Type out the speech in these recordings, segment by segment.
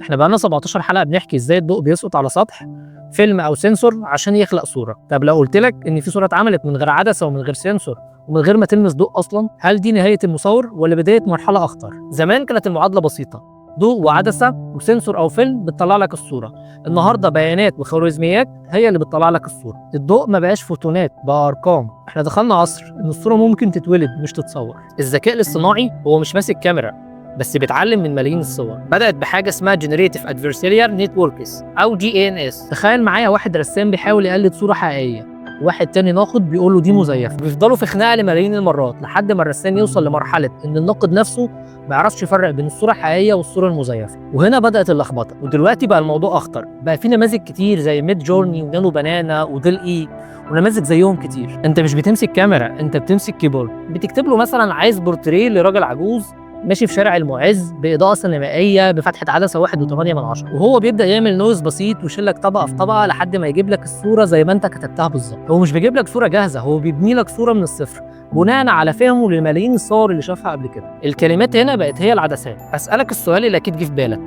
احنا بقالنا 17 حلقة بنحكي ازاي الضوء بيسقط على سطح فيلم او sensor عشان يخلق صوره. طب لو قلت لك ان في صوره اتعملت من غير عدسة ومن غير sensor ومن غير ما تلمس ضوء اصلا، هل دي نهاية المصور ولا بداية مرحلة اخطر؟ زمان كانت المعادلة بسيطه، ضوء وعدسه و sensor او فيلم بتطلع لك الصوره. النهارده بيانات وخوارزميات هي اللي بتطلع لك الصوره. الضوء ما بقاش فوتونات، بقى ارقام. احنا دخلنا عصر ان الصورة ممكن تتولد مش تتصور. الذكاء الاصطناعي هو مش ماسك كاميرا بس بيتعلم من ملايين الصور. بدات بحاجة اسمها Generative Adversarial Networks او GANs. تخيل معايا واحد رسام بيحاول يقلد صوره حقيقيه، واحد تاني ناقد بيقول له دي مزيفه. بيفضلوا في خناقه لملايين المرات لحد ما الرسام يوصل لمرحلة ان الناقد نفسه ما يعرفش يفرق بين الصورة الحقيقية والصورة المزيفه. وهنا بدات اللخبطه. ودلوقتي بقى الموضوع اخطر، بقى في نماذج كتير زي Midjourney و Nano Banana و DALL-E ونماذج زيهم كتير. انت مش بتمسك كاميرا، انت بتمسك keyboard. بتكتب له مثلا عايز بورتريه لراجل عجوز ماشي في شارع المعز باضاءه سينمائية بفتحه عدسة 1.8، وهو بيبدا يعمل noise بسيط ويشيل لك طبقه في طبقه لحد ما يجيب لك الصورة زي ما انت كتبتها بالظبط. هو مش بيجيب لك صوره جاهزه، هو بيبني لك صوره من الصفر بناء على فهمه لملايين الصور اللي شافها قبل كده. الكلمات هنا بقت هي العدسات. اسالك السؤال اللي اكيد جه في بالك،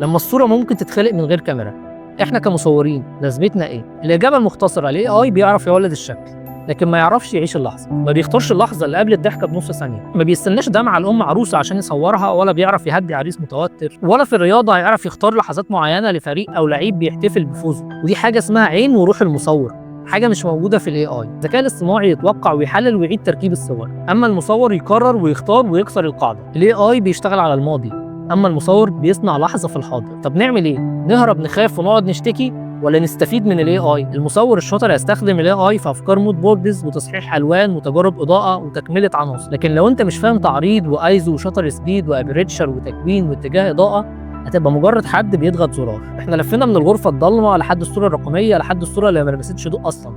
لما الصورة ممكن تتخلق من غير كاميرا، احنا كمصورين لازمتنا ايه؟ الاجابة المختصره، ال AI بيعرف يولد الشكل لكن ما يعرفش يعيش اللحظة. ما بيختارش اللحظة اللي قبل الضحكة بنص ثانية، ما بيستناش دمعه الام عروسه عشان يصورها، ولا بيعرف يهدي عريس متوتر، ولا في الرياضة هيعرف يختار لحظات معينة لفريق او لعيب بيحتفل بفوزه. ودي حاجة اسمها عين وروح المصور، حاجة مش موجودة في ال AI. الذكاء الاصطناعي يتوقع ويحلل ويعيد تركيب الصور، اما المصور يقرر ويختار ويكسر القاعدة. ال AI بيشتغل على الماضي، اما المصور بيصنع لحظة في الحاضر. طب نعمل ايه؟ نهرب نخاف ونقعد نشتكي، ولا نستفيد من ال AI؟ المصور الشاطر هيستخدم ال AI في افكار mood boards وتصحيح الوان وتجارب اضاءه وتكمله عناصر. لكن لو انت مش فاهم تعريض و ISO و shutter speed و aperture وتكوين واتجاه اضاءه، هتبقى مجرد حد بيضغط زرار. احنا لفينا من الغرفة الضلمة لحد الصورة الرقمية لحد الصورة اللي ما لمستش ضوء اصلا.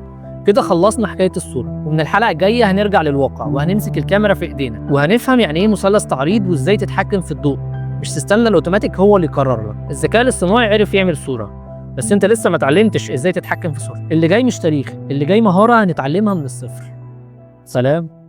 كده خلصنا حكاية الصوره، ومن الحلقة الجاية هنرجع للواقع وهنمسك الكاميرا في ايدينا وهنفهم يعني ايه مثلث تعريض وازاي تتحكم في الضوء، مش تستنى الاوتوماتيك هو اللي يقرر لك. الذكاء الاصطناعي عرف يعمل صوره، بس انت لسه ما اتعلمتش ازاي تتحكم في صورتك. اللي جاي مش تاريخ، اللي جاي مهارة هنتعلمها من الصفر. سلام.